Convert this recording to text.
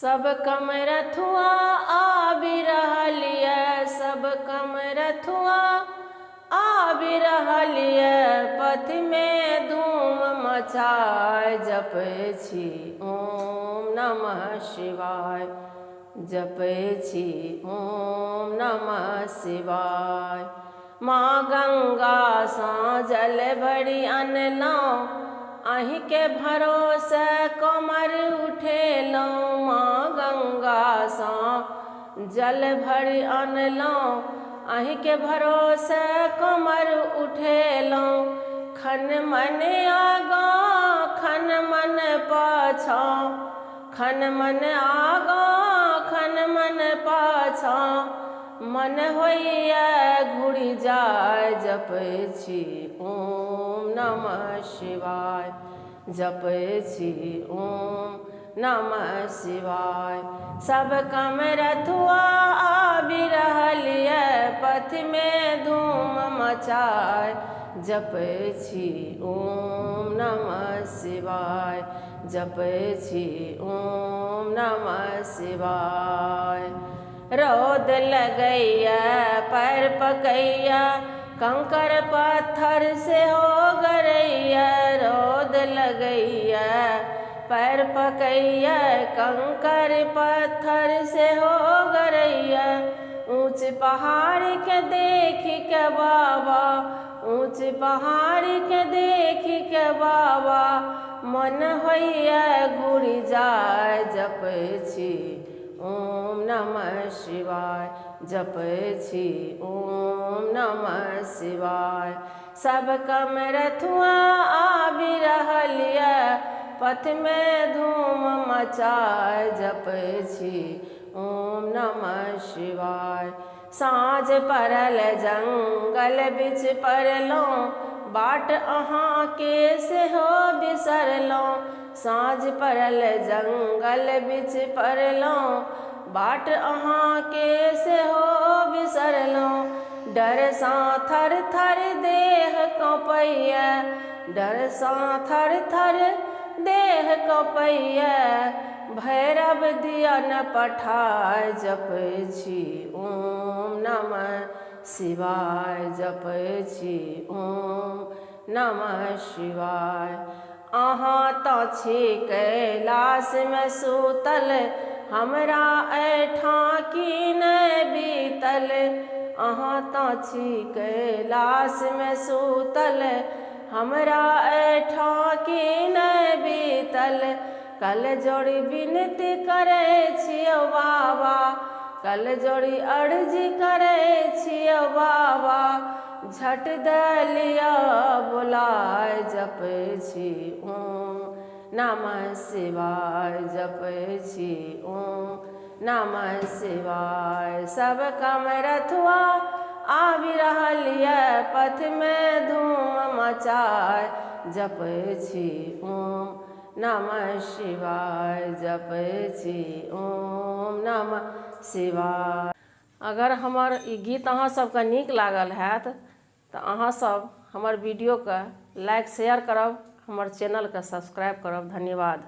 सब कमरथुआ आबि रहल यऽ, सब कमरथुआ आबि रहल यऽ, पथमे धूम मचाय जपै छी ॐ नमः शिवाय, जपै छी ॐ नमः शिवाय। माँ गंगासँ जल भरि अनलहुँ, अहीँके भरोसे कमर उठेलहुँ। माँ गंगासँ जल भरि अनलहुँ, अहीँके भरोसे कमर उठेलहुँ। खन मन आगाँ खन मन पाछाँ, खन मन आगाँ खन मन पाछाँ, मन होइए घुरि जाय जपै छी ॐ नमः शिवाय, जपै छी ॐ नमः शिवाय। सब कमरथुआ आबि रहल यऽ, पथमे धूम मचाय जपै छी ॐ नमः शिवाय, जपै छी ॐ नमः शिवाय। रौद लगैया पैर पकैया, कंकड़ पत्थर सेहो गरैया। रौद लगैया पैर पकैया, कंकड़ पत्थर सेहो गरैया। ऊँच पहाड़ के देख के बाबा, ऊँच पहाड़ के देख के बाबा, मन होइए घुरि जाय जपै छी ॐ नमः शिवाय, जपै छी ॐ नमः शिवाय। सब कमरथुआ आबि रहल यऽ, पथमे धूम मचाय जपै छी ॐ नमः शिवाय। साँझ पड़ल जंगल बिच पड़लहुँ, बाट अहाँके सेहो बिसरलहुँ। साँझ पड़ल जंगल बिच पड़लहुँ, बाट अहाँके सेहो बिसरलहुँ। डरसँ थर थर देह कँपैए, डरसँ थर थर देह कँपैए, भैरव दिअ न पठाय जपै छी ॐ नमः शिवाय, जपै छी ॐ नमः शिवाय। अहाँ तऽ छी कैलाशमे सूतल, हमरा एहिठाँ की नहि बीतल। अहाँ तऽ छी कैलाशमे सूतल, हमरा एहिठाँ की नहि बीतल। कल जोड़ि विनती करै छियौ बाबा, कल जोड़ि अर्जी करै छियौ बाबा, झट दऽ लिअ बोलाय जपै छी ॐ नमः शिवाय, जपै छी ॐ नमः शिवाय। सब कमरथुआ आबि रहल यऽ, पथमे धूम मचाय जपै छी ॐ नमः शिवाय, जपै छी ॐ नमः शिवाय। अगर हमर ई गीत अहाँ सबके नीक लागल हैत तऽ अहाँ सब हमर वीडियोके लाइक शेयर करब, हमर चैनलके सब्सक्राइब करब। धन्यवाद।